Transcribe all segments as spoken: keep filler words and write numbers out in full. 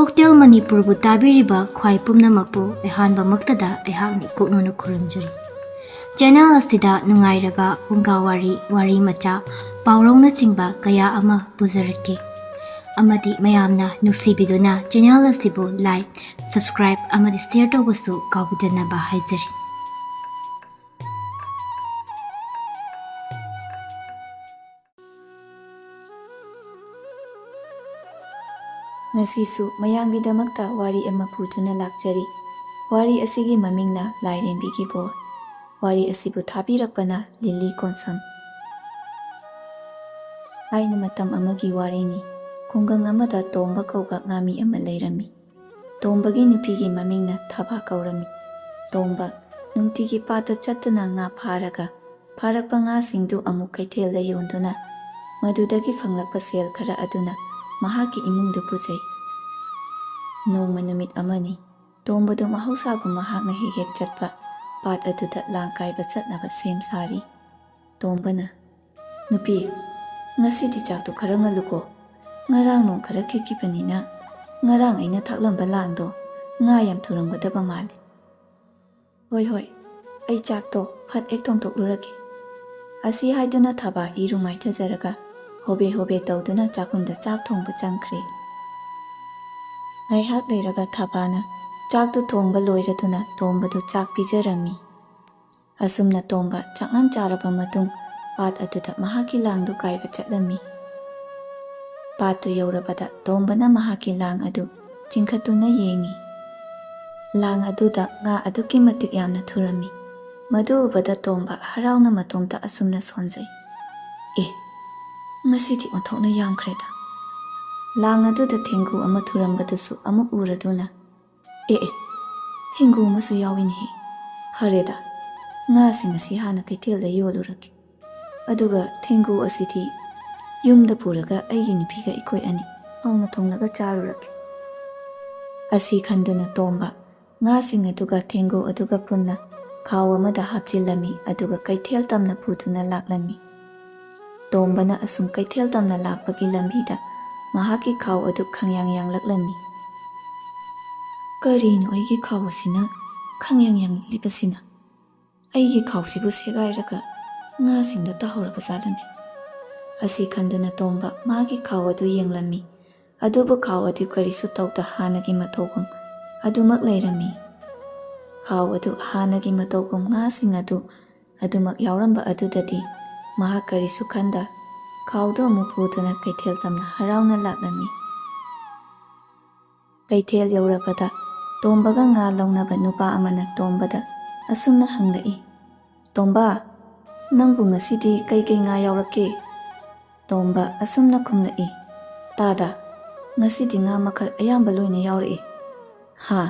Hotel ꯃꯅꯤꯄꯨꯔꯕꯨ ꯇꯥꯕꯤꯔꯤꯕ ꯈ꯭ꯋꯥꯏ ꯄꯨꯝꯅꯃꯛꯄꯨ ꯑꯍꯥꯟꯕꯃꯛꯇꯗ ꯑꯩꯍꯥꯛꯅ ꯏꯀꯣꯛꯅꯅ ꯈꯨꯔꯨꯝꯖꯔꯤ꯫ ꯆꯦꯅꯦꯜ ꯑꯁꯤꯗ ꯅꯨꯡꯉꯥꯏꯔꯕ ꯐꯨꯡꯒꯥ ꯋꯥꯔꯤ, ꯋꯥꯔꯤ ꯃꯆꯥ, ꯄꯥꯎꯔꯧꯅꯆꯤꯡꯕ ꯀꯌꯥ ꯑꯃ ꯄꯨꯖꯔꯛꯀꯦ꯫ ꯑꯃꯗꯤ ꯃꯌꯥꯝꯅ ꯅꯨꯡꯁꯤꯕꯤꯗꯨꯅ ꯆꯦꯅꯦꯜ ꯑꯁꯤꯕꯨ like, subscribe ꯑꯃꯗꯤ share ꯇꯧꯕꯁꯨ ꯀꯥꯎꯕꯤꯗꯅꯕ ꯍꯥꯏꯖꯔꯤ꯫ ꯉꯁꯤꯁꯨ ꯃꯌꯥꯝꯒꯤꯗꯃꯛꯇ ꯋꯥꯔꯤ ꯑꯃ ꯄꯨꯗꯨꯅ ꯂꯥꯛꯆꯔꯤ꯫ ꯋꯥꯔꯤ ꯑꯁꯤꯒꯤ ꯃꯃꯤꯡꯅ ꯂꯥꯏꯔꯦꯝꯕꯤꯒꯤ ꯕꯣꯔ꯫ ꯋꯥꯔꯤ ꯑꯁꯤꯕꯨ ꯊꯥꯕꯤꯔꯛꯄꯅ ꯂꯤꯂꯤ ꯀꯣꯟꯁꯝ꯫ ꯊꯥꯏꯅ ꯃꯇꯝ ꯑꯃꯒꯤ ꯋꯥꯔꯤꯅꯤ꯫ ꯈꯨꯡꯒꯪ ꯑꯃꯗ ꯇꯣꯝꯕ ꯀꯧꯕ ꯉꯥꯃꯤ ꯑꯃ ꯂꯩꯔꯝꯃꯤ꯫ ꯇꯣꯝꯕꯒꯤ ꯅꯨꯄꯤꯒꯤ ꯃꯃꯤꯡꯅ ꯊꯥꯕ ꯀꯧꯔꯝꯃꯤ꯫ ꯇꯣꯝꯕ ꯅꯨꯡꯇꯤꯒꯤ ꯄꯥꯠꯇ ꯆꯠꯇꯨꯅ ꯉꯥ ꯐꯥꯔꯒ, ꯐꯥꯔꯛꯄ ꯉꯥꯁꯤꯡꯗꯨ ꯑꯃꯨꯛ ꯀꯩꯊꯦꯜꯗ ꯌꯣꯟꯗꯨꯅ, ꯃꯗꯨꯗꯒꯤ ꯐꯪꯂꯛꯄ ꯁꯦꯜ ꯈꯔ ꯑꯗꯨꯅ ꯃꯍꯥꯛꯀꯤ ꯏꯃꯨꯡꯗꯨ ꯄꯨꯖꯩ꯫ ꯅꯣꯡꯃ ꯅꯨꯃꯤꯠ ꯑꯃꯅꯤ, ꯇꯣꯝꯕꯗꯨ ꯃꯍꯧꯁꯥꯒꯨꯝ ꯃꯍꯥꯛꯅ ꯍꯦꯛ ꯍꯦꯛ ꯆꯠꯄ ꯄꯥꯠ ꯑꯗꯨꯗ ꯂꯥꯡ ꯀꯥꯏꯕ ꯆꯠꯅꯕ ꯁꯦꯝ ꯁꯥꯔꯤ꯫ ꯇꯣꯝꯕꯅ, "ꯅꯨꯄꯤ, ꯉꯁꯤꯗꯤ ꯆꯥꯛꯇꯣ ꯈꯔ ꯉꯜꯂꯨꯀꯣ꯫ ꯉꯔꯥꯡ ꯅꯣꯡ ꯈꯔ ꯈꯤꯛꯈꯤꯕꯅꯤꯅ, ꯉꯔꯥꯡ ꯑꯩꯅ ꯊꯥꯛꯂꯝꯕ ꯂꯥꯡꯗꯣ ꯉꯥ ꯌꯥꯝ ꯊꯨꯔꯝꯒꯗꯕ ꯃꯥꯜꯂꯤ꯫" "ꯍꯣꯏ, ꯍꯣꯏ, ꯑꯩ ꯆꯥꯛꯇꯣ ꯐꯠ ꯍꯦꯛ ꯊꯣꯡꯗꯣꯛꯂꯨꯔꯒꯦ꯫" ꯑꯁꯤ ꯍꯥꯏꯗꯨꯅ ꯊꯥꯕ ꯏꯔꯨ ꯃꯥꯏꯊꯖꯔꯒ ꯍꯣꯕꯦ ꯍꯣꯕꯦ ꯇꯧꯗꯨꯅ ꯆꯥꯛꯈꯨꯝꯗ ꯆꯥꯛ ꯊꯣꯡꯕ ꯆꯪꯈ꯭ꯔꯦ꯫ ꯉꯥꯏꯍꯥꯛ ꯂꯩꯔꯒ ꯊꯥꯕꯅ ꯆꯥꯛꯇꯨ ꯊꯣꯡꯕ ꯂꯣꯏꯔꯗꯨꯅ ꯇꯣꯝꯕꯗꯨ ꯆꯥꯛ ꯄꯤꯖꯔꯝꯃꯤ꯫ ꯑꯁꯨꯝꯅ ꯇꯣꯝꯕ ꯆꯥꯛꯉꯟ ꯆꯥꯔꯕ ꯃꯇꯨꯡ ꯄꯥꯠ ꯑꯗꯨꯗ ꯃꯍꯥꯛꯀꯤ ꯂꯥꯡꯗꯨ ꯀꯥꯏꯕ ꯆꯠꯂꯝꯃꯤ꯫ ꯄꯥꯠꯇꯨ ꯌꯧꯔꯕꯗ ꯇꯣꯝꯕꯅ ꯃꯍꯥꯛꯀꯤ ꯂꯥꯡ ꯑꯗꯨ ꯆꯤꯡꯈꯠꯇꯨꯅ ꯌꯦꯡꯉꯤ꯫ ꯂꯥꯡ ꯑꯗꯨꯗ ꯉꯥ ꯑꯗꯨꯛꯀꯤ ꯃꯇꯤꯛ ꯌꯥꯝꯅ ꯊꯨꯔꯝꯃꯤ꯫ ꯃꯗꯨ ꯎꯕꯗ ꯇꯣꯝꯕ ꯍꯔꯥꯎꯅ ꯃꯇꯣꯝꯇ ꯑꯁꯨꯝꯅ ꯁꯣꯟꯖꯩ, "ꯑꯦ, ꯉꯁꯤꯗꯤ ꯑꯣꯟꯊꯣꯛꯅ ꯌꯥꯝꯈ꯭ꯔꯦꯗ꯫" ꯂꯥꯡ ꯑꯗꯨꯗ ꯊꯦꯡꯒꯨ ꯑꯃ ꯊꯨꯔꯝꯕꯗꯨꯁꯨ ꯑꯃꯨꯛ ꯎꯔꯗꯨꯅ, "ꯑꯦ, ꯑꯦ, ꯊꯦꯡꯒꯨ ꯑꯃꯁꯨ ꯌꯥꯎꯏꯅꯦꯍꯦ꯫ ꯐꯔꯦꯗ, ꯉꯥꯁꯤꯡ ꯑꯁꯤ ꯍꯥꯟꯅ ꯀꯩꯊꯦꯜꯗ ꯌꯣꯜꯂꯨꯔꯒꯦ꯫ ꯑꯗꯨꯒ ꯊꯦꯡꯒꯨ ꯑꯁꯤꯗꯤ ꯌꯨꯝꯗ ꯄꯨꯔꯒ ꯑꯩꯒꯤ ꯅꯨꯄꯤꯒ ꯑꯩꯈꯣꯏ ꯑꯅꯤ ꯍꯥꯎꯅ ꯊꯣꯡꯂꯒ ꯆꯥꯔꯨꯔꯒꯦ꯫" ꯑꯁꯤ ꯈꯟꯗꯨꯅ ꯇꯣꯝꯕ ꯉꯥꯁꯤꯡ ꯑꯗꯨꯒ ꯊꯦꯡꯒꯨ ꯑꯗꯨꯒ ꯄꯨꯟꯅ ꯈꯥꯎ ꯑꯃꯗ ꯍꯥꯞꯆꯤꯜꯂꯝꯃꯤ, ꯑꯗꯨꯒ ꯀꯩꯊꯦꯜ ꯇꯝꯅ ꯄꯨꯗꯨꯅ ꯂꯥꯛꯂꯝꯃꯤ꯫ ꯇꯣꯝꯕꯅ ꯑꯁꯨꯝ ꯀꯩꯊꯦꯜ ꯇꯝꯅ ꯂꯥꯛꯄꯒꯤ ꯂꯝꯕꯤꯗ ꯃꯍꯥꯛꯀꯤ ꯈꯥꯎ ꯑꯗꯨ ꯈꯪꯌꯥꯡ ꯌꯥꯡꯂꯛꯂꯝꯃꯤ꯫ "ꯀꯔꯤꯅꯣ ꯑꯩꯒꯤ ꯈꯥꯎ ꯑꯁꯤꯅ ꯈꯪꯌꯥꯡ ꯌꯥꯡꯂꯤꯕꯁꯤꯅ? ꯑꯩꯒꯤ ꯈꯥꯎꯁꯤꯕꯨ ꯁꯦꯒꯥꯏꯔꯒ ꯉꯥꯁꯤꯡꯗꯣ ꯇꯥꯍꯧꯔꯕ ꯖꯥꯠꯂꯅꯦ?" ꯑꯁꯤ ꯈꯟꯗꯨꯅ ꯇꯣꯝꯕ ꯃꯥꯒꯤ ꯈꯥꯎ ꯑꯗꯨ ꯌꯦꯡꯂꯝꯃꯤ꯫ ꯑꯗꯨꯕꯨ ꯈꯥꯎ ꯑꯗꯨ ꯀꯔꯤꯁꯨ ꯇꯧꯗ ꯍꯥꯟꯅꯒꯤ ꯃꯇꯧꯒꯨꯝ ꯑꯗꯨꯃꯛ ꯂꯩꯔꯝꯃꯤ꯫ ꯈꯥꯎ ꯑꯗꯨ ꯍꯥꯟꯅꯒꯤ ꯃꯇꯧꯒꯨꯝ ꯉꯥꯁꯤꯡ ꯑꯗꯨ ꯑꯗꯨꯃꯛ ꯌꯥꯎꯔꯝꯕ ꯑꯗꯨꯗꯗꯤ ꯃꯍꯥꯛ ꯀꯔꯤꯁꯨ ꯈꯟꯗ ꯈꯥꯎꯗꯨ ꯑꯃꯨꯛ ꯄꯨꯗꯨꯅ ꯀꯩꯊꯦꯜ ꯇꯝꯅ ꯍꯔꯥꯎꯅ ꯂꯥꯛꯂꯝꯃꯤ꯫ ꯀꯩꯊꯦꯜ ꯌꯧꯔꯕꯗ ꯇꯣꯝꯕꯒ ꯉꯥ ꯂꯧꯅꯕ ꯅꯨꯄꯥ ꯑꯃꯅ ꯇꯣꯝꯕꯗ ꯑꯁꯨꯝꯅ ꯍꯪꯂꯛꯏ, "ꯇꯣꯝꯕ, ꯅꯪꯕꯨ ꯉꯁꯤꯗꯤ ꯀꯩꯀꯩ ꯉꯥ ꯌꯥꯎꯔꯛꯀꯦ?" ꯇꯣꯝꯕ ꯑꯁꯨꯝꯅ ꯈꯨꯝꯂꯛꯏ, "ꯇꯥꯗ, ꯉꯁꯤꯗꯤ ꯉꯥ ꯃꯈꯜ ꯑꯌꯥꯝꯕ ꯂꯣꯏꯅ ꯌꯥꯎꯔꯛꯏ꯫" "ꯍꯥ?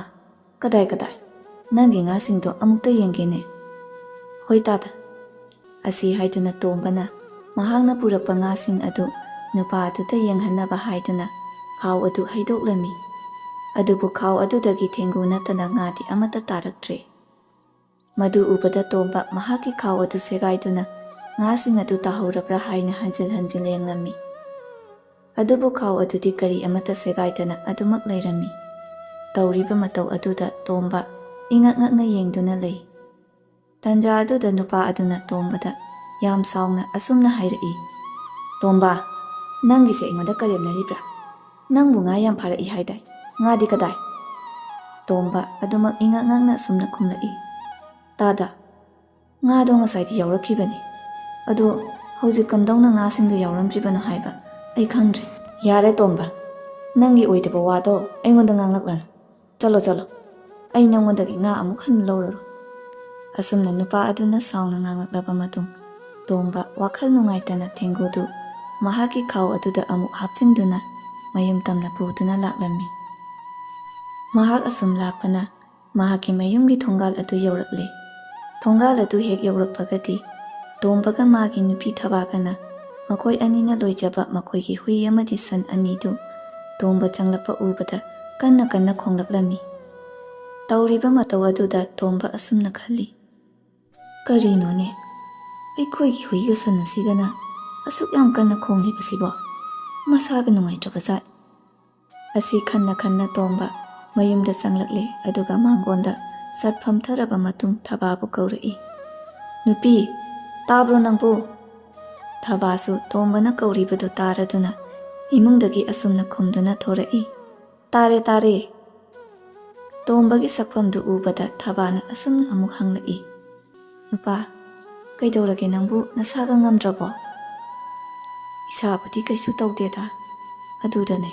ꯀꯗꯥꯏ ꯀꯗꯥꯏ? ꯅꯪꯒꯤ ꯉꯥꯁꯤꯡꯗꯣ ꯑꯃꯨꯛꯇ ꯌꯦꯡꯒꯦꯅꯦ꯫" "ꯍꯣꯏ ꯇꯥꯗ꯫" ꯑꯁꯤ ꯍꯥꯏꯗꯨꯅ ꯇꯣꯝꯕꯅ ꯃꯍꯥꯛꯅ ꯄꯨꯔꯛꯄ ꯉꯥꯁꯤꯡ ꯑꯗꯨ ꯅꯨꯄꯥ ꯑꯗꯨꯗ ꯌꯦꯡꯍꯟꯅꯕ ꯍꯥꯏꯗꯨꯅ ꯈꯥꯎ ꯑꯗꯨ ꯍꯩꯗꯣꯛꯂꯝꯃꯤ꯫ ꯑꯗꯨꯕꯨ ꯈꯥꯎ ꯑꯗꯨꯗꯒꯤ ꯊꯦꯡꯒꯨ ꯅꯠꯇꯅ ꯉꯥꯗꯤ ꯑꯃꯠꯇ ꯇꯥꯔꯛꯇ꯭ꯔꯦ꯫ ꯃꯗꯨ ꯎꯕꯗ ꯇꯣꯝꯕ ꯃꯍꯥꯛꯀꯤ ꯈꯥꯎ ꯑꯗꯨ ꯁꯦꯒꯥꯏꯗꯨꯅ ꯉꯥꯁꯤꯡ ꯑꯗꯨ ꯇꯥꯍꯧꯔꯕ꯭ꯔꯥ ꯍꯥꯏꯅ ꯍꯟꯖꯤꯟ ꯍꯟꯖꯤꯟ ꯌꯦꯡꯂꯝꯃꯤ꯫ ꯑꯗꯨꯕꯨ ꯈꯥꯎ ꯑꯗꯨꯗꯤ ꯀꯔꯤ ꯑꯃꯠꯇ ꯁꯦꯒꯥꯏꯗꯅ ꯑꯗꯨꯃꯛ ꯂꯩꯔꯝꯃꯤ꯫ ꯇꯧꯔꯤꯕ ꯃꯇꯧ ꯑꯗꯨꯗ ꯇꯣꯝꯕ ꯏꯉꯛ ꯉꯛꯅ ꯌꯦꯡꯗꯨꯅ ꯂꯩ꯫ ꯇꯟꯖꯥ ꯑꯗꯨꯗ ꯅꯨꯄꯥ ꯑꯗꯨꯅ ꯇꯣꯝꯕꯗ ꯌꯥꯝ ꯁꯥꯎꯅ ꯑꯁꯨꯝꯅ ꯍꯥꯏꯔꯛꯏ, "ꯇꯣꯝꯕ, ꯅꯪꯒꯤꯁꯦ ꯑꯩꯉꯣꯟꯗ ꯀꯔꯦꯝꯅꯔꯤꯕ꯭ꯔꯥ? ꯅꯪꯕꯨ ꯉꯥ ꯌꯥꯝ ꯐꯥꯔꯛꯏ ꯍꯥꯏꯗꯥꯏ? ꯉꯥꯗꯤ ꯀꯗꯥꯏ?" ꯇꯣꯝꯕ ꯑꯗꯨꯃꯛ ꯏꯉꯛ ꯉꯛꯅ ꯑꯁꯨꯝꯅ ꯈꯨꯝꯂꯛꯏ, "ꯇꯥꯗ, ꯉꯥꯗꯣ ꯉꯁꯥꯏꯗꯤ ꯌꯥꯎꯔꯛꯈꯤꯕꯅꯤ꯫ ꯑꯗꯣ ꯍꯧꯖꯤꯛ ꯀꯝꯗꯧꯅ ꯉꯥꯁꯤꯡꯗꯣ ꯌꯥꯎꯔꯝꯗ꯭ꯔꯤꯕꯅꯣ ꯍꯥꯏꯕ ꯑꯩ ꯈꯪꯗ꯭ꯔꯦ꯫" "ꯌꯥꯔꯦ ꯇꯣꯝꯕ, ꯅꯪꯒꯤ ꯑꯣꯏꯗꯕ ꯋꯥꯗꯣ ꯑꯩꯉꯣꯟꯗ ꯉꯥꯡꯂꯛꯂꯅꯨ꯫ ꯆꯠꯂꯣ, ꯆꯠꯂꯣ, ꯑꯩ ꯅꯪꯉꯣꯟꯗꯒꯤ ꯉꯥ ꯑꯃꯨꯛ ꯍꯟꯅ ꯂꯧꯔꯔꯣꯏ꯫" ꯑꯁꯨꯝꯅ ꯅꯨꯄꯥ ꯑꯗꯨꯅ ꯁꯥꯎꯅ ꯉꯥꯡꯂꯛꯂꯕ ꯃꯇꯨꯡ, ꯇꯣꯝꯕ ꯋꯥꯈꯜ ꯅꯨꯡꯉꯥꯏꯇꯅ ꯊꯦꯡꯒꯨꯗꯨ ꯃꯍꯥꯛꯀꯤ ꯈꯥꯎ ꯑꯗꯨꯗ ꯑꯃꯨꯛ ꯍꯥꯞꯆꯤꯟꯗꯨꯅ ꯃꯌꯨꯝ ꯇꯝꯅ ꯄꯨꯗꯨꯅ ꯂꯥꯛꯂꯝꯃꯤ꯫ ꯃꯍꯥꯛ ꯑꯁꯨꯝ ꯂꯥꯛꯄꯅ ꯃꯍꯥꯛꯀꯤ ꯃꯌꯨꯝꯒꯤ ꯊꯣꯡꯒꯥꯜ ꯑꯗꯨ ꯌꯧꯔꯛꯂꯦ꯫ ꯊꯣꯡꯒꯥꯜ ꯑꯗꯨ ꯍꯦꯛ ꯌꯧꯔꯛꯄꯒꯗꯤ ꯇꯣꯝꯕꯒ ꯃꯥꯒꯤ ꯅꯨꯄꯤ ꯊꯕꯥꯒꯅ ꯃꯈꯣꯏ ꯑꯅꯤꯅ ꯂꯣꯏꯖꯕ ꯃꯈꯣꯏꯒꯤ ꯍꯨꯏ ꯑꯃꯗꯤ ꯁꯟ ꯑꯅꯤꯗꯨ ꯇꯣꯝꯕ ꯆꯪꯂꯛꯄ ꯎꯕꯗ ꯀꯟꯅ ꯀꯟꯅ ꯈꯣꯡꯂꯛꯂꯝꯃꯤ꯫ ꯇꯧꯔꯤꯕ ꯃꯇꯧ ꯑꯗꯨꯗ ꯇꯣꯝꯕ ꯑꯁꯨꯝꯅ ꯈꯜꯂꯤ, "ꯀꯔꯤꯅꯣꯅꯦ, ꯑꯩꯈꯣꯏꯒꯤ ꯍꯨꯏꯒ ꯁꯟ ꯑꯁꯤꯒꯅ ꯑꯁꯨꯛ ꯌꯥꯝ ꯀꯟꯅ ꯈꯣꯡꯂꯤꯕꯁꯤꯕꯣ? ꯃꯁꯥꯒ ꯅꯨꯡꯉꯥꯏꯇ꯭ꯔꯕ ꯖꯥꯠ?" ꯑꯁꯤ ꯈꯟꯅ ꯈꯟꯅ ꯇꯣꯝꯕ ꯃꯌꯨꯝꯗ ꯆꯪꯂꯛꯂꯦ, ꯑꯗꯨꯒ ꯃꯥꯡꯒꯣꯟꯗ ꯁꯠ ꯐꯝꯊꯔꯕ ꯃꯇꯨꯡ ꯊꯕꯥꯕꯨ ꯀꯧꯔꯛꯏ꯫ "ꯅꯨꯄꯤ, ꯇꯥꯕ꯭ꯔꯣ ꯅꯪꯕꯨ?" ꯊꯕꯥꯁꯨ ꯇꯣꯝꯕꯅ ꯀꯧꯔꯤꯕꯗꯨ ꯇꯥꯔꯗꯨꯅ ꯏꯃꯨꯡꯗꯒꯤ ꯑꯁꯨꯝꯅ ꯈꯨꯝꯗꯨꯅ ꯊꯣꯔꯛꯏ, "ꯇꯥꯔꯦ, ꯇꯥꯔꯦ꯫" ꯇꯣꯝꯕꯒꯤ ꯁꯛꯐꯝꯗꯨ ꯎꯕꯗ ꯊꯕꯥꯅ ꯑꯁꯨꯝꯅ ꯑꯃꯨꯛ ꯍꯪꯂꯛꯏ, "ꯅꯨꯄꯥ, ꯀꯩꯗꯧꯔꯒꯦ ꯅꯪꯕꯨ? ꯅꯁꯥꯒ ꯉꯝꯗ꯭ꯔꯕꯣ?" "ꯏꯁꯥꯕꯨꯗꯤ ꯀꯩꯁꯨ ꯇꯧꯗꯦꯗ, ꯑꯗꯨꯗꯅꯦ,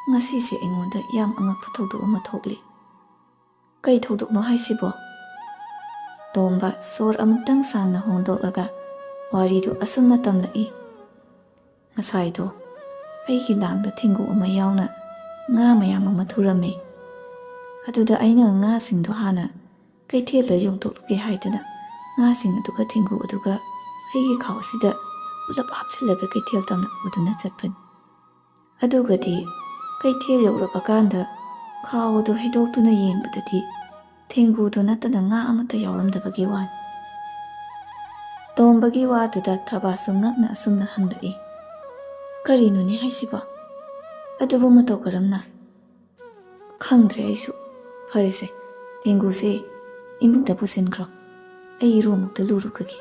ꯉꯁꯤꯁꯦ ꯑꯩꯉꯣꯟꯗ ꯌꯥꯝ ꯑꯉꯛꯄ ꯊꯧꯗꯣꯛ ꯑꯃ ꯊꯣꯛꯂꯤ꯫" "ꯀꯩ ꯊꯧꯗꯣꯛꯅꯣ ꯍꯥꯏꯁꯤꯕꯣ?" ꯇꯣꯝꯕ ꯁꯣꯔ ꯑꯃꯨꯛꯇꯪ ꯁꯥꯡꯅ ꯍꯣꯟꯗꯣꯛꯂꯒ ꯋꯥꯔꯤꯗꯨ ꯑꯁꯨꯝꯅ ꯇꯝꯂꯛꯏ, "ꯉꯁꯥꯏꯗꯣ ꯑꯩꯒꯤ ꯂꯥꯡꯗ ꯊꯦꯡꯒꯨ ꯑꯃ ꯌꯥꯎꯅ ꯉꯥ ꯃꯌꯥꯝ ꯑꯃ ꯊꯨꯔꯝꯃꯤ꯫ ꯑꯗꯨꯗ ꯑꯩꯅ ꯉꯥꯁꯤꯡꯗꯣ ꯍꯥꯟꯅ ꯀꯩꯊꯦꯜꯗ ꯌꯣꯟꯊꯣꯛꯂꯨꯒꯦ ꯍꯥꯏꯗꯅ ꯉꯥꯁꯤꯡ ꯑꯗꯨꯒ ꯊꯦꯡꯒꯨ ꯑꯗꯨꯒ ꯑꯩꯒꯤ ꯈꯥꯎ ꯑꯁꯤꯗ ꯄꯨꯂꯞ ꯍꯥꯞꯆꯤꯜꯂꯒ ꯀꯩꯊꯦꯜ ꯇꯝꯅ ꯄꯨꯗꯨꯅ ꯆꯠꯄꯅꯤ꯫ ꯑꯗꯨꯒꯗꯤ ꯀꯩꯊꯦꯜ ꯌꯧꯔꯕ ꯀꯥꯟꯗ ꯈꯥꯎ ꯑꯗꯨ ꯍꯩꯗꯣꯛꯇꯨꯅ ꯌꯦꯡꯕꯗꯗꯤ ꯊꯦꯡꯒꯨꯗꯨ ꯅꯠꯇꯅ ꯉꯥ ꯑꯃꯠꯇ ꯌꯥꯎꯔꯝꯗꯕꯒꯤ ꯋꯥꯅꯤ꯫" ꯇꯣꯝꯕꯒꯤ ꯋꯥꯗꯨꯗ ꯊꯕꯥꯁꯨ ꯉꯛꯅ ꯑꯁꯨꯝꯅ ꯍꯪꯂꯛꯏ, "ꯀꯔꯤꯅꯣꯅꯦ ꯍꯥꯏꯁꯤꯕꯣ? ꯑꯗꯨꯕꯨ ꯃꯇꯧ ꯀꯔꯝꯅ?" "ꯈꯪꯗ꯭ꯔꯦ ꯑꯩꯁꯨ꯫ ꯐꯔꯦꯁꯦ, ꯊꯦꯡꯒꯨꯁꯦ ꯏꯃꯨꯡꯗ ꯄꯨꯁꯤꯟꯈ꯭ꯔꯣ꯫ ꯑꯩ ꯏꯔꯨ ꯑꯃꯨꯛꯇ ꯂꯨꯔꯨꯈꯤꯒꯦ꯫"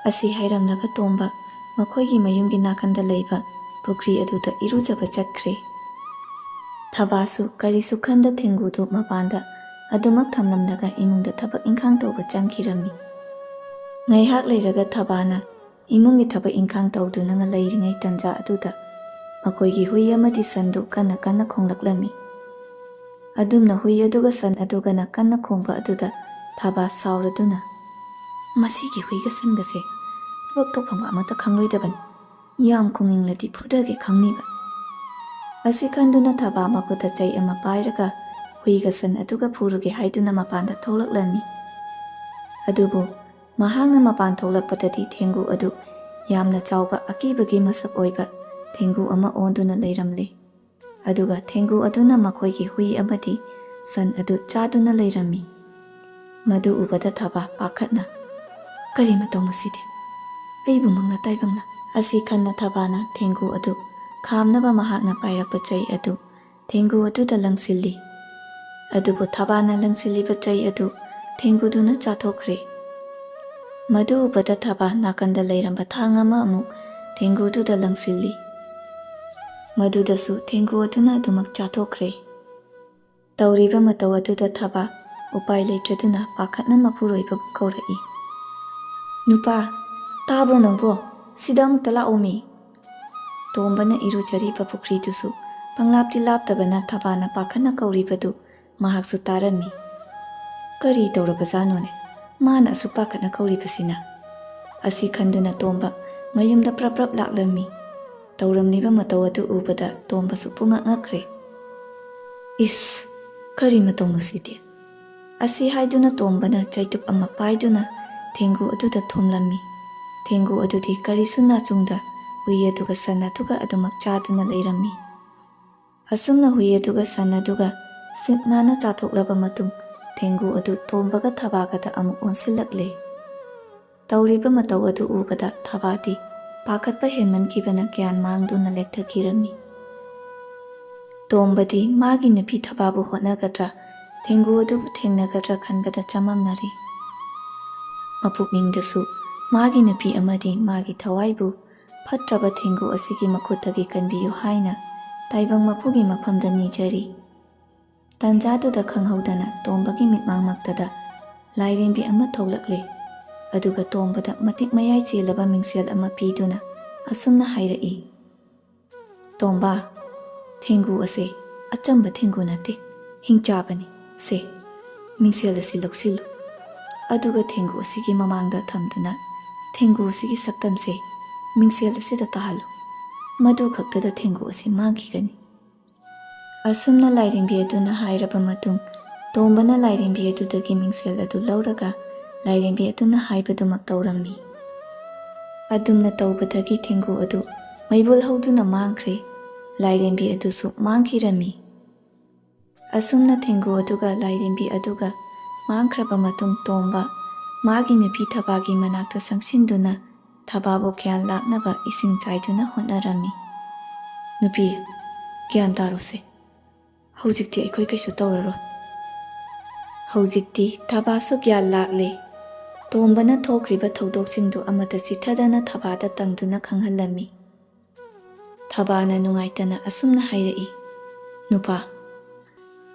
ꯑꯁꯤ ꯍꯥꯏꯔꯝꯂꯒ ꯇꯣꯝꯕ ꯃꯈꯣꯏꯒꯤ ꯃꯌꯨꯝꯒꯤ ꯅꯥꯀꯟꯗ ꯂꯩꯕ ꯄꯨꯈ꯭ꯔꯤ ꯑꯗꯨꯗ ꯏꯔꯨꯖꯕ ꯆꯠꯈ꯭ꯔꯦ꯫ ꯊꯕꯥꯁꯨ ꯀꯔꯤꯁꯨ ꯈꯟꯗ ꯊꯦꯡꯒꯨꯗꯨ ꯃꯄꯥꯟꯗ ꯑꯗꯨꯃꯛ ꯊꯝꯂꯝꯂꯒ ꯏꯃꯨꯡꯗ ꯊꯕꯛ ꯏꯪꯈꯥꯡ ꯇꯧꯕ ꯆꯪꯈꯤꯔꯝꯃꯤ꯫ ꯉꯥꯏꯍꯥꯛ ꯂꯩꯔꯒ ꯊꯕꯥꯅ ꯏꯃꯨꯡꯒꯤ ꯊꯕꯛ ꯏꯪꯈꯥꯡ ꯇꯧꯗꯨꯅ ꯂꯩꯔꯤꯉꯩ ꯇꯟꯖꯥ ꯑꯗꯨꯗ ꯃꯈꯣꯏꯒꯤ ꯍꯨꯏ ꯑꯃꯗꯤ ꯁꯟꯗꯨ ꯀꯟꯅ ꯀꯟꯅ ꯈꯣꯡꯂꯛꯂꯝꯃꯤ꯫ ꯑꯗꯨꯝꯅ ꯍꯨꯏ ꯑꯗꯨꯒ ꯁꯟ ꯑꯗꯨꯒꯅ ꯀꯟꯅ ꯈꯣꯡꯕ ꯑꯗꯨꯗ ꯊꯕꯥ ꯁꯥꯎꯔꯗꯨꯅ, "ꯃꯁꯤꯒꯤ ꯍꯨꯏꯒ ꯁꯟꯒꯁꯦ ꯊꯕꯛ ꯇꯧꯐꯝꯒ ꯑꯃꯠꯇ ꯈꯪꯂꯣꯏꯗꯕꯅꯤ꯫ ꯌꯥꯝ ꯈꯣꯡꯅꯤꯡꯂꯗꯤ ꯐꯨꯗꯒꯦ ꯈꯪꯅꯤꯕ꯫" ꯑꯁꯤ ꯈꯟꯗꯨꯅ ꯊꯕꯥ ꯃꯈꯨꯠꯇ ꯆꯩ ꯑꯃ ꯄꯥꯏꯔꯒ ꯍꯨꯏꯒ ꯁꯟ ꯑꯗꯨꯒ ꯐꯨꯔꯨꯒꯦ ꯍꯥꯏꯗꯨꯅ ꯃꯄꯥꯟꯗ ꯊꯣꯛꯂꯛꯂꯝꯃꯤ꯫ ꯑꯗꯨꯕꯨ ꯃꯍꯥꯛꯅ ꯃꯄꯥꯟ ꯊꯣꯛꯂꯛꯄꯗꯗꯤ ꯊꯦꯡꯒꯨ ꯑꯗꯨ ꯌꯥꯝꯅ ꯆꯥꯎꯕ ꯑꯀꯤꯕꯒꯤ ꯃꯁꯛ ꯑꯣꯏꯕ ꯊꯦꯡꯒꯨ ꯑꯃ ꯑꯣꯟꯗꯨꯅ ꯂꯩꯔꯝꯂꯦ꯫ ꯑꯗꯨꯒ ꯊꯦꯡꯒꯨ ꯑꯗꯨꯅ ꯃꯈꯣꯏꯒꯤ ꯍꯨꯏ ꯑꯃꯗꯤ ꯁꯟ ꯑꯗꯨ ꯆꯥꯗꯨꯅ ꯂꯩꯔꯝꯃꯤ꯫ ꯃꯗꯨ ꯎꯕꯗ ꯊꯕꯥ ꯄꯥꯈꯠꯅ, "ꯀꯔꯤ ꯃꯇꯧꯅꯣ ꯁꯤꯗꯤ? ꯑꯩꯕꯨ ꯃꯪꯂꯥ ꯇꯥꯏꯕꯪꯂꯥ?" ꯑꯁꯤ ꯈꯟꯅ ꯊꯕꯥꯅ ꯊꯦꯡꯒꯨ ꯑꯗꯨ ꯈꯥꯝꯅꯕ ꯃꯍꯥꯛꯅ ꯄꯥꯏꯔꯛꯄ ꯆꯩ ꯑꯗꯨ ꯊꯦꯡꯒꯨ ꯑꯗꯨꯗ ꯂꯪꯁꯤꯜꯂꯤ꯫ ꯑꯗꯨꯕꯨ ꯊꯕꯥꯅ ꯂꯪꯁꯤꯜꯂꯤꯕ ꯆꯩ ꯑꯗꯨ ꯊꯦꯡꯒꯨꯗꯨꯅ ꯆꯥꯊꯣꯛꯈ꯭ꯔꯦ꯫ ꯃꯗꯨ ꯎꯕꯗ ꯊꯕꯥ ꯅꯥꯀꯟꯗ ꯂꯩꯔꯝꯕ ꯊꯥꯡ ꯑꯃ ꯑꯃꯨꯛ ꯊꯦꯡꯒꯨꯗꯨꯗ ꯂꯪꯁꯤꯜꯂꯤ꯫ ꯃꯗꯨꯗꯁꯨ ꯊꯦꯡꯒꯨ ꯑꯗꯨꯅ ꯑꯗꯨꯃꯛ ꯆꯥꯊꯣꯛꯈ꯭ꯔꯦ꯫ ꯇꯧꯔꯤꯕ ꯃꯇꯧ ꯑꯗꯨꯗ ꯊꯕꯥ ꯎꯄꯥꯏ ꯂꯩꯇ꯭ꯔꯗꯨꯅ ꯄꯥꯈꯠꯅ ꯃꯄꯨꯔꯣꯏꯕꯕꯨ ꯀꯧꯔꯛꯏ꯫ "ꯅꯨꯄꯥ, ꯇꯥꯕ꯭ꯔꯣ ꯅꯪꯕꯣ? ꯁꯤꯗ ꯑꯃꯨꯛꯇ ꯂꯥꯛꯑꯣꯃꯤ!" ꯇꯣꯝꯕꯅ ꯏꯔꯨꯖꯔꯤꯕ ꯄꯨꯈ꯭ꯔꯤꯗꯨꯁꯨ ꯄꯪꯂꯥꯞꯇꯤ ꯂꯥꯞꯇꯕꯅ ꯊꯕꯥꯅ ꯄꯥꯈꯠꯅ ꯀꯧꯔꯤꯕꯗꯨ ꯃꯍꯥꯛꯁꯨ ꯇꯥꯔꯝꯃꯤ꯫ "ꯀꯔꯤ ꯇꯧꯔꯕꯖꯥꯠꯅꯣꯅꯦ? ꯃꯥꯅ ꯑꯁꯨꯛ ꯄꯥꯈꯠꯅ ꯀꯧꯔꯤꯕꯁꯤꯅ?" ꯑꯁꯤ ꯈꯟꯗꯨꯅ ꯇꯣꯝꯕ ꯃꯌꯨꯝꯗ ꯄ꯭ꯔꯞ ꯄ꯭ꯔꯞ ꯂꯥꯛꯂꯝꯃꯤ꯫ ꯇꯧꯔꯝꯂꯤꯕ ꯃꯇꯧ ꯑꯗꯨ ꯎꯕꯗ ꯇꯣꯝꯕꯁꯨ ꯄꯨꯡꯉꯛ ꯉꯛꯈ꯭ꯔꯦ꯫ "ꯏꯁ, ꯀꯔꯤ ꯃꯇꯧꯅꯣ ꯁꯤꯗꯤ?" ꯑꯁꯤ ꯍꯥꯏꯗꯨꯅ ꯇꯣꯝꯕꯅ ꯆꯩꯇꯨꯞ ꯑꯃ ꯄꯥꯏꯗꯨꯅ ꯊꯦꯡꯒꯨ ꯑꯗꯨꯗ ꯊꯣꯝꯂꯝꯃꯤ꯫ ꯊꯦꯡꯒꯨ ꯑꯗꯨꯗꯤ ꯀꯔꯤꯁꯨ ꯅꯥꯆꯨꯡꯗ ꯍꯨꯏ ꯑꯗꯨꯒ ꯁꯟ ꯑꯗꯨꯒ ꯑꯗꯨꯃꯛ ꯆꯥꯗꯨꯅ ꯂꯩꯔꯝꯃꯤ꯫ ꯑꯁꯨꯝꯅ ꯍꯨꯏ ꯑꯗꯨꯒ ꯁꯟ ꯑꯗꯨꯒ ꯁꯤꯠ ꯅꯥꯟꯅ ꯆꯥꯊꯣꯛꯂꯕ ꯃꯇꯨꯡ, ꯊꯦꯡꯒꯨ ꯑꯗꯨ ꯇꯣꯝꯕꯒ ꯊꯕꯥꯒꯗ ꯑꯃꯨꯛ ꯑꯣꯟꯁꯤꯜꯂꯛꯂꯦ꯫ ꯇꯧꯔꯤꯕ ꯃꯇꯧ ꯑꯗꯨ ꯎꯕꯗ ꯊꯕꯥꯗꯤ ꯄꯥꯈꯠꯄ ꯍꯦꯟꯃꯟꯈꯤꯕꯅ ꯒ꯭ꯌꯥꯟ ꯃꯥꯡꯗꯨꯅ ꯂꯦꯛꯊꯈꯤꯔꯝꯃꯤ꯫ ꯇꯣꯝꯕꯗꯤ ꯃꯥꯒꯤ ꯅꯨꯄꯤ ꯊꯕꯥꯕꯨ ꯍꯣꯠꯅꯒꯗ꯭ꯔꯥ, ꯊꯦꯡꯒꯨ ꯑꯗꯨꯕꯨ ꯊꯦꯡꯅꯒꯗ꯭ꯔꯥ ꯈꯟꯕꯗ ꯆꯃꯝꯅꯔꯤ꯫ ꯃꯄꯨꯛꯅꯤꯡꯗꯁꯨ ꯃꯥꯒꯤ ꯅꯨꯄꯤ ꯑꯃꯗꯤ ꯃꯥꯒꯤ ꯊꯋꯥꯏꯕꯨ ꯐꯠꯇ꯭ꯔꯕ ꯊꯦꯡꯒꯨ ꯑꯁꯤꯒꯤ ꯃꯈꯨꯠꯇꯒꯤ ꯀꯟꯕꯤꯌꯨ ꯍꯥꯏꯅ ꯇꯥꯏꯕꯪ ꯃꯄꯨꯒꯤ ꯃꯐꯝꯗ ꯅꯤꯖꯔꯤ꯫ ꯇꯥꯟꯖꯥꯗꯨꯗ ꯈꯪꯍꯧꯗꯅ ꯇꯣꯝꯕꯒꯤ ꯃꯤꯠꯃꯥꯡꯃꯛꯇꯗ ꯂꯥꯏꯔꯦꯝꯕꯤ ꯑꯃ ꯊꯣꯛꯂꯛꯂꯦ꯫ ꯑꯗꯨꯒ ꯇꯣꯝꯕꯗ ꯃꯇꯤꯛ ꯃꯌꯥꯏ ꯆꯦꯜꯂꯕ ꯃꯤꯡꯁꯦꯜ ꯑꯃ ꯄꯤꯗꯨꯅ ꯑꯁꯨꯝꯅ ꯍꯥꯏꯔꯛꯏ, "ꯇꯣꯝꯕ, ꯊꯦꯡꯒꯨ ꯑꯁꯦ ꯑꯆꯝꯕ ꯊꯦꯡꯒꯨ ꯅꯠꯇꯦ, ꯍꯤꯡꯆꯥꯕꯅꯤ꯫ ꯁꯦ, ꯃꯤꯡꯁꯦꯜ ꯑꯁꯤ ꯂꯧꯁꯤꯜꯂꯨ꯫ ꯑꯗꯨꯒ ꯊꯦꯡꯒꯨ ꯑꯁꯤꯒꯤ ꯃꯃꯥꯡꯗ ꯊꯝꯗꯨꯅ ꯊꯦꯡꯒꯨ ꯑꯁꯤꯒꯤ ꯁꯛꯇꯝꯁꯦ ꯃꯤꯡꯁꯦꯜ ꯑꯁꯤꯗ ꯇꯥꯍꯜꯂꯨ꯫ ꯃꯗꯨ ꯈꯛꯇꯗ ꯊꯦꯡꯒꯨ ꯑꯁꯤ ꯃꯥꯡꯈꯤꯒꯅꯤ꯫" ꯑꯁꯨꯝꯅ ꯂꯥꯏꯔꯦꯝꯕꯤ ꯑꯗꯨꯅ ꯍꯥꯏꯔꯕ ꯃꯇꯨꯡ, ꯇꯣꯝꯕꯅ ꯂꯥꯏꯔꯦꯝꯕꯤ ꯑꯗꯨꯗꯒꯤ ꯃꯤꯡꯁꯦꯜ ꯑꯗꯨ ꯂꯧꯔꯒ ꯂꯥꯏꯔꯦꯝꯕꯤ ꯑꯗꯨꯅ ꯍꯥꯏꯕꯗꯨꯃꯛ ꯇꯧꯔꯝꯃꯤ꯫ ꯑꯗꯨꯝꯅ ꯇꯧꯕꯗꯒꯤ ꯊꯦꯡꯒꯨ ꯑꯗꯨ ꯃꯩꯕꯨꯜ ꯍꯧꯗꯨꯅ ꯃꯥꯡꯈ꯭ꯔꯦ꯫ ꯂꯥꯏꯔꯦꯝꯕꯤ ꯑꯗꯨꯁꯨ ꯃꯥꯡꯈꯤꯔꯝꯃꯤ꯫ ꯑꯁꯨꯝꯅ ꯊꯦꯡꯒꯨ ꯑꯗꯨꯒ ꯂꯥꯏꯔꯦꯝꯕꯤ ꯑꯗꯨꯒ ꯃꯥꯡꯈ꯭ꯔꯕ ꯃꯇꯨꯡ, ꯇꯣꯝꯕ ꯃꯥꯒꯤ ꯅꯨꯄꯤ ꯊꯕꯥꯒꯤ ꯃꯅꯥꯛꯇ ꯆꯪꯁꯤꯟꯗꯨꯅ ꯊꯕꯥꯕꯨ ꯒ꯭ꯌꯥꯟ ꯂꯥꯛꯅꯕ ꯏꯁꯤꯡ ꯆꯥꯏꯗꯨꯅ ꯍꯣꯠꯅꯔꯝꯃꯤ꯫ "ꯅꯨꯄꯤ, ꯒ꯭ꯌꯥꯟ ꯇꯥꯔꯣꯁꯦ꯫ "ꯍꯧꯖꯤꯛꯇꯤ ꯑꯩꯈꯣꯏ ꯀꯩꯁꯨ ꯇꯧꯔꯔꯣꯏ"꯫ ꯍꯧꯖꯤꯛꯇꯤ ꯊꯕꯥꯁꯨ ꯒ꯭ꯌꯥꯟ ꯂꯥꯛꯂꯦ꯫ ꯇꯣꯝꯕꯅ ꯊꯣꯛꯈ꯭ꯔꯤꯕ ꯊꯧꯗꯣꯛꯁꯤꯡꯗꯨ ꯑꯃꯠꯇ ꯆꯤꯠꯊꯗꯅ ꯊꯕꯥꯗ ꯇꯪꯗꯨꯅ ꯈꯪꯍꯜꯂꯝꯃꯤ꯫ ꯊꯕꯥꯅ ꯅꯨꯡꯉꯥꯏꯇꯅ ꯑꯁꯨꯝꯅ ꯍꯥꯏꯔꯛꯏ, "ꯅꯨꯄꯥ,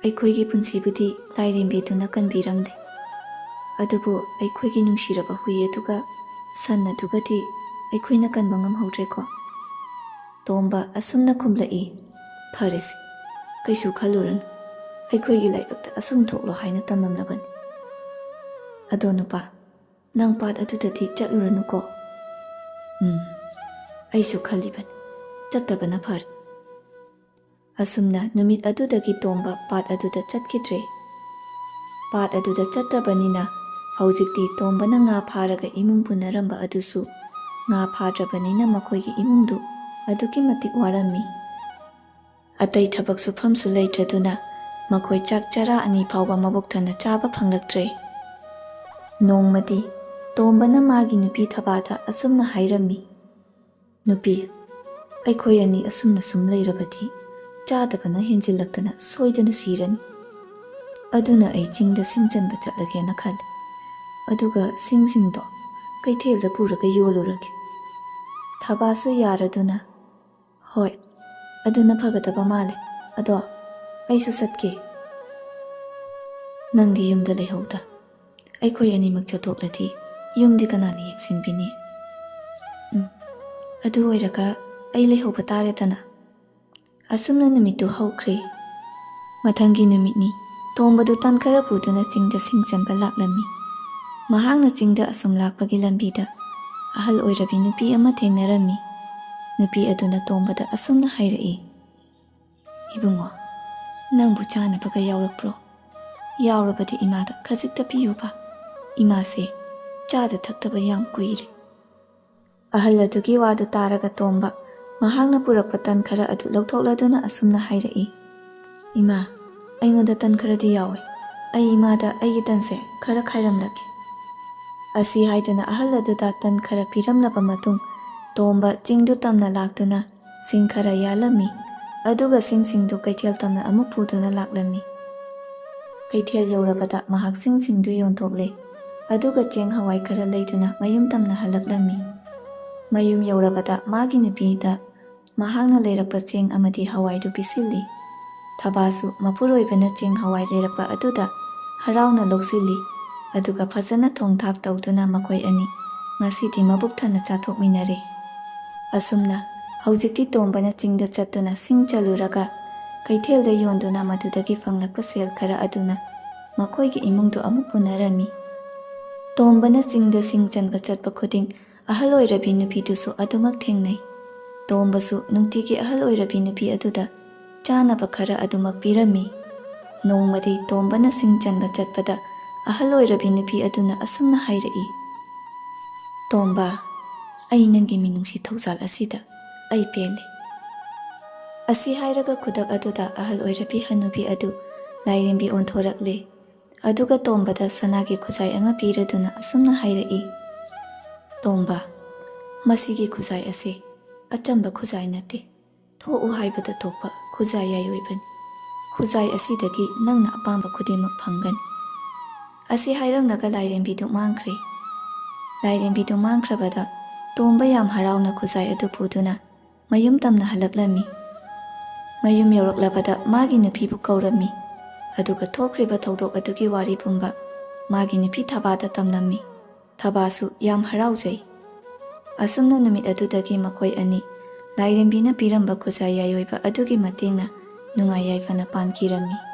ꯑꯩꯈꯣꯏꯒꯤ ꯄꯨꯟꯁꯤꯕꯨꯗꯤ ꯂꯥꯏꯔꯦꯝꯕꯤꯗꯨꯅ ꯀꯟꯕꯤꯔꯝꯂꯦ꯫ ꯑꯗꯨꯕꯨ ꯑꯩꯈꯣꯏꯒꯤ ꯅꯨꯡꯁꯤꯔꯕ ꯍꯨꯏ ꯑꯗꯨꯒ ꯁꯟ ꯑꯗꯨꯒꯗꯤ ꯑꯩꯈꯣꯏꯅ ꯀꯟꯕ ꯉꯝꯍꯧꯗ꯭ꯔꯦꯀꯣ"꯫ ꯇꯣꯝꯕ ꯑꯁꯨꯝꯅ ꯈꯨꯝꯂꯛꯏ, "ꯐꯔꯦꯁꯦ, ꯀꯩꯁꯨ ꯈꯜꯂꯨꯔꯅꯨ꯫ ꯑꯩꯈꯣꯏꯒꯤ ꯂꯥꯏꯕꯛꯇ ꯑꯁꯨꯝ ꯊꯣꯛꯂꯣ ꯍꯥꯏꯅ ꯇꯝꯂꯝꯂꯕꯅꯤ꯫ ꯑꯗꯣ ꯅꯨꯄꯥ, ꯅꯪ ꯄꯥꯠ ꯑꯗꯨꯗꯗꯤ ꯆꯠꯂꯨꯔꯅꯨꯀꯣ"꯫ "ꯎꯝ, ꯑꯩꯁꯨ ꯈꯜꯂꯤꯕꯅꯤ, ꯆꯠꯇꯕꯅ ꯐꯔꯦ"꯫ ꯑꯁꯨꯝꯅ ꯅꯨꯃꯤꯠ ꯑꯗꯨꯗꯒꯤ ꯇꯣꯝꯕ ꯄꯥꯠ ꯑꯗꯨꯗ ꯆꯠꯈꯤꯗ꯭ꯔꯦ꯫ ꯄꯥꯠ ꯑꯗꯨꯗ ꯆꯠꯇ꯭ꯔꯕꯅꯤꯅ ꯍꯧꯖꯤꯛꯇꯤ ꯇꯣꯝꯕꯅ ꯉꯥ ꯐꯥꯔꯒ ꯏꯃꯨꯡ ꯄꯨꯅꯔꯝꯕ ꯑꯗꯨꯁꯨ ꯉꯥ ꯐꯥꯗ꯭ꯔꯕꯅꯤꯅ ꯃꯈꯣꯏꯒꯤ ꯏꯃꯨꯡꯗꯨ ꯑꯗꯨꯛꯀꯤ ꯃꯇꯤꯛ ꯋꯥꯔꯝꯃꯤ꯫ ꯑꯇꯩ ꯊꯕꯛ ꯁꯨꯐꯝꯁꯨ ꯂꯩꯇ꯭ꯔꯗꯨꯅ ꯃꯈꯣꯏ ꯆꯥꯛ ꯆꯔꯥ ꯑꯅꯤ ꯐꯥꯎꯕ ꯃꯕꯨꯛ ꯊꯟꯅ ꯆꯥꯕ ꯐꯪꯂꯛꯇ꯭ꯔꯦ꯫ ꯅꯣꯡꯃꯗꯤ ꯇꯣꯝꯕꯅ ꯃꯥꯒꯤ ꯅꯨꯄꯤ ꯊꯕꯥꯗ ꯑꯁꯨꯝꯅ ꯍꯥꯏꯔꯝꯃꯤ, "ꯅꯨꯄꯤ, ꯑꯩꯈꯣꯏ ꯑꯅꯤ ꯑꯁꯨꯝꯅ ꯁꯨꯝ ꯂꯩꯔꯕꯗꯤ ꯆꯥꯗꯕꯅ ꯍꯦꯟꯖꯤꯜꯂꯛꯇꯅ ꯁꯣꯏꯗꯅ ꯁꯤꯔꯅꯤ꯫ ꯑꯗꯨꯅ ꯑꯩ ꯆꯤꯡꯗ ꯁꯤꯡ ꯆꯟꯕ ꯆꯠꯂꯒꯦꯅ ꯈꯜꯂꯤ꯫ ꯑꯗꯨꯒ ꯁꯤꯡꯁꯤꯡꯗꯣ ꯀꯩꯊꯦꯜꯗ ꯄꯨꯔꯒ ꯌꯣꯜꯂꯨꯔꯒꯦ"꯫ ꯊꯕꯥꯁꯨ ꯌꯥꯔꯗꯨꯅ, "ꯍꯣꯏ, ꯑꯗꯨꯅ ꯐꯒꯗꯕ ꯃꯥꯜꯂꯦ꯫ ꯑꯗꯣ ꯑꯩꯁꯨ ꯆꯠꯀꯦ"꯫ "ꯅꯪꯗꯤ ꯌꯨꯝꯗ ꯂꯩꯍꯧꯗ꯫ ꯑꯩꯈꯣꯏ ꯑꯅꯤꯃꯛ ꯆꯠꯊꯣꯛꯂꯗꯤ ꯌꯨꯝꯗꯤ ꯀꯅꯥꯅ ꯌꯦꯡꯁꯤꯟꯕꯤꯅꯤ?" "ꯎꯝ, ꯑꯗꯨ ꯑꯣꯏꯔꯒ ꯑꯩ ꯂꯩꯍꯧꯕ ꯇꯥꯔꯦꯗꯅ"꯫ ꯑꯁꯨꯝꯅ ꯅꯨꯃꯤꯠꯇꯨ ꯍꯧꯈ꯭ꯔꯦ꯫ ꯃꯊꯪꯒꯤ ꯅꯨꯃꯤꯠꯅꯤ꯫ ꯇꯣꯝꯕꯗꯨ ꯇꯟ ꯈꯔ ꯄꯨꯗꯨꯅ ꯆꯤꯡꯗ ꯁꯤꯡ ꯆꯟꯕ ꯂꯥꯛꯂꯝꯃꯤ꯫ ꯃꯍꯥꯛꯅ ꯆꯤꯡꯗ ꯑꯁꯨꯝ ꯂꯥꯛꯄꯒꯤ ꯂꯝꯕꯤꯗ ꯑꯍꯜ ꯑꯣꯏꯔꯕꯤ ꯅꯨꯄꯤ ꯑꯃ ꯊꯦꯡꯅꯔꯝꯃꯤ꯫ ꯅꯨꯄꯤ ꯑꯗꯨꯅ ꯇꯣꯝꯕꯗ ꯑꯁꯨꯝꯅ ꯍꯥꯏꯔꯛꯏ, "ꯏꯕꯨꯡꯉꯣ, ꯅꯪꯕꯨ ꯆꯥꯅꯕꯒ ꯌꯥꯎꯔꯛꯄ꯭ꯔꯣ? ꯌꯥꯎꯔꯕꯗꯤ ꯏꯃꯥꯗ ꯈꯖꯤꯛꯇ ꯄꯤꯌꯨꯕ꯫ ꯏꯃꯥꯁꯦ ꯆꯥꯗ ꯊꯛꯇꯕ ꯌꯥꯝ ꯀꯨꯏꯔꯦ"꯫ ꯑꯍꯜ ꯑꯗꯨꯒꯤ ꯋꯥꯗꯨ ꯇꯥꯔꯒ ꯇꯣꯝꯕ ꯃꯍꯥꯛꯅ ꯄꯨꯔꯛꯄ ꯇꯟ ꯈꯔ ꯑꯗꯨ ꯂꯧꯊꯣꯛꯂꯗꯨꯅ ꯑꯁꯨꯝꯅ ꯍꯥꯏꯔꯛꯏ, "ꯏꯃꯥ, ꯑꯩꯉꯣꯟꯗ ꯇꯟ ꯈꯔꯗꯤ ꯌꯥꯎꯏ꯫ ꯑꯩ ꯏꯃꯥꯗ ꯑꯩꯒꯤ ꯇꯟꯁꯦ ꯈꯔ ꯈꯥꯏꯔꯝꯂꯒꯦ"꯫ ꯑꯁꯤ ꯍꯥꯏꯗꯨꯅ ꯑꯍꯜ ꯑꯗꯨꯗ ꯇꯟ ꯈꯔ ꯄꯤꯔꯝꯂꯕ ꯃꯇꯨꯡ, ꯇꯣꯝꯕ ꯆꯤꯡꯗꯨ ꯇꯝꯅ ꯂꯥꯛꯇꯨꯅ ꯁꯤꯡ ꯈꯔ ꯌꯥꯜꯂꯝꯃꯤ꯫ ꯑꯗꯨꯒ ꯁꯤꯡꯁꯤꯡꯗꯨ ꯀꯩꯊꯦꯜ ꯇꯝꯅ ꯑꯃꯨꯛ ꯄꯨꯗꯨꯅ ꯂꯥꯛꯂꯝꯃꯤ꯫ ꯀꯩꯊꯦꯜ ꯌꯧꯔꯕꯗ ꯃꯍꯥꯛ ꯁꯤꯡꯁꯤꯡꯗꯨ ꯌꯣꯟꯊꯣꯛꯂꯦ꯫ ꯑꯗꯨꯒ ꯆꯦꯡ ꯍꯋꯥꯏ ꯈꯔ ꯂꯩꯗꯨꯅ ꯃꯌꯨꯝ ꯇꯝꯅ ꯍꯜꯂꯛꯂꯝꯃꯤ꯫ ꯃꯌꯨꯝ ꯌꯧꯔꯕꯗ ꯃꯥꯒꯤ ꯅꯨꯄꯤꯗ ꯃꯍꯥꯛꯅ ꯂꯩꯔꯛꯄ ꯆꯦꯡ ꯑꯃꯗꯤ ꯍꯋꯥꯏꯗꯨ ꯄꯤꯁꯤꯜꯂꯤ꯫ ꯊꯕꯥꯁꯨ ꯃꯄꯨꯔꯣꯏꯕꯅ ꯆꯦꯡ ꯍꯋꯥꯏ ꯂꯩꯔꯛꯄ ꯑꯗꯨꯗ ꯍꯔꯥꯎꯅ ꯂꯧꯁꯤꯜꯂꯤ꯫ ꯑꯗꯨꯒ ꯐꯖꯅ ꯊꯣꯡ ꯊꯥꯛ ꯇꯧꯗꯨꯅ ꯃꯈꯣꯏ ꯑꯅꯤ ꯉꯁꯤꯗꯤ ꯃꯕꯨꯛ ꯊꯟꯅ ꯆꯥꯊꯣꯛꯃꯤꯟꯅꯔꯦ꯫ ꯑꯁꯨꯝꯅ ꯍꯧꯖꯤꯛꯇꯤ ꯇꯣꯝꯕꯅ ꯆꯤꯡꯗ ꯆꯠꯇꯨꯅ ꯁꯤꯡ ꯆꯜꯂꯨꯔꯒ ꯀꯩꯊꯦꯜꯗ ꯌꯣꯟꯗꯨꯅ ꯃꯗꯨꯗꯒꯤ ꯐꯪꯂꯛꯄ ꯁꯦꯜ ꯈꯔ ꯑꯗꯨꯅ ꯃꯈꯣꯏꯒꯤ ꯏꯃꯨꯡꯗꯨ ꯑꯃꯨꯛ ꯄꯨꯅꯔꯝꯃꯤ꯫ ꯇꯣꯝꯕꯅ ꯆꯤꯡꯗ ꯁꯤꯡ ꯆꯟꯕ ꯆꯠꯄ ꯈꯨꯗꯤꯡ ꯑꯍꯜ ꯑꯣꯏꯔꯕꯤ ꯅꯨꯄꯤꯗꯨꯁꯨ ꯑꯗꯨꯃꯛ ꯊꯦꯡꯅꯩ꯫ ꯇꯣꯝꯕꯁꯨ ꯅꯨꯡꯇꯤꯒꯤ ꯑꯍꯜ ꯑꯣꯏꯔꯕꯤ ꯅꯨꯄꯤ ꯑꯗꯨꯗ ꯆꯥꯅꯕ ꯈꯔ ꯑꯗꯨꯃꯛ ꯄꯤꯔꯝꯃꯤ꯫ ꯅꯣꯡꯃꯗꯤ ꯇꯣꯝꯕꯅ ꯁꯤꯡ ꯆꯟꯕ ꯆꯠꯄꯗ ꯑꯍꯜ ꯑꯣꯏꯔꯕꯤ ꯅꯨꯄꯤ ꯑꯗꯨꯅ ꯑꯁꯨꯝꯅ ꯍꯥꯏꯔꯛꯏ, "ꯇꯣꯝꯕ, ꯑꯩ ꯅꯪꯒꯤ ꯃꯤꯅꯨꯡꯁꯤ ꯊꯧꯖꯥꯜ ꯑꯁꯤꯗ ꯑꯩ ꯄꯦꯜꯂꯦ꯫" ꯑꯁꯤ ꯍꯥꯏꯔꯒ ꯈꯨꯗꯛ ꯑꯗꯨꯗ ꯑꯍꯜ ꯑꯣꯏꯔꯕꯤ ꯍꯅꯨꯕꯤ ꯑꯗꯨ ꯂꯥꯏꯔꯦꯝꯕꯤ ꯑꯣꯟꯊꯣꯔꯛꯂꯦ꯫ ꯑꯗꯨꯒ ꯇꯣꯝꯕꯗ ꯁꯅꯥꯒꯤ ꯈꯨꯖꯥꯏ ꯑꯃ ꯄꯤꯔꯗꯨꯅ ꯑꯁꯨꯝꯅ ꯍꯥꯏꯔꯛꯏ, "ꯇꯣꯝꯕ, ꯃꯁꯤꯒꯤ ꯈꯨꯖꯥꯏ ꯑꯁꯤ ꯑꯆꯝꯕ ꯈꯨꯖꯥꯏ ꯅꯠꯇꯦ꯫ ꯊꯣꯛꯎ ꯍꯥꯏꯕꯗ ꯊꯣꯛꯄ ꯈꯨꯖꯥꯏ ꯌꯥꯏꯑꯣꯏꯕꯅꯤ꯫ ꯈꯨꯖꯥꯏ ꯑꯁꯤꯗꯒꯤ ꯅꯪꯅ ꯑꯄꯥꯝꯕ ꯈꯨꯗꯤꯡꯃꯛ ꯐꯪꯒꯅꯤ꯫" ꯑꯁꯤ ꯍꯥꯏꯔꯝꯂꯒ ꯂꯥꯏꯔꯦꯝꯕꯤꯗꯨ ꯃꯥꯡꯈ꯭ꯔꯦ꯫ ꯂꯥꯏꯔꯦꯝꯕꯤꯗꯨ ꯃꯥꯡꯈ꯭ꯔꯕꯗ ꯇꯣꯝꯕ ꯌꯥꯝ ꯍꯔꯥꯎꯅ ꯈꯨꯖꯥꯏ ꯑꯗꯨ ꯄꯨꯗꯨꯅ ꯃꯌꯨꯝ ꯇꯝꯅ ꯍꯜꯂꯛꯂꯝꯃꯤ꯫ ꯃꯌꯨꯝ ꯌꯧꯔꯛꯂꯕꯗ ꯃꯥꯒꯤ ꯅꯨꯄꯤꯕꯨ ꯀꯧꯔꯝꯃꯤ꯫ ꯑꯗꯨꯒ ꯊꯣꯛꯈ꯭ꯔꯤꯕ ꯊꯧꯗꯣꯛ ꯑꯗꯨꯒꯤ ꯋꯥꯔꯤ ꯄꯨꯝꯕ ꯃꯥꯒꯤ ꯅꯨꯄꯤ ꯊꯕꯥꯗ ꯇꯝꯂꯝꯃꯤ꯫ ꯊꯕꯥꯁꯨ ꯌꯥꯝ ꯍꯔꯥꯎꯖꯩ꯫ ꯑꯁꯨꯝꯅ ꯅꯨꯃꯤꯠ ꯑꯗꯨꯗꯒꯤ ꯃꯈꯣꯏ ꯑꯅꯤ ꯂꯥꯏꯔꯦꯝꯕꯤꯅ ꯄꯤꯔꯝꯕ ꯈꯨꯖꯥꯏ ꯌꯥꯏꯑꯣꯏꯕ ꯑꯗꯨꯒꯤ ꯃꯇꯦꯡꯅ ꯅꯨꯡꯉꯥꯏ ꯌꯥꯏꯐꯅ ꯄꯥꯟꯈꯤꯔꯝꯃꯤ꯫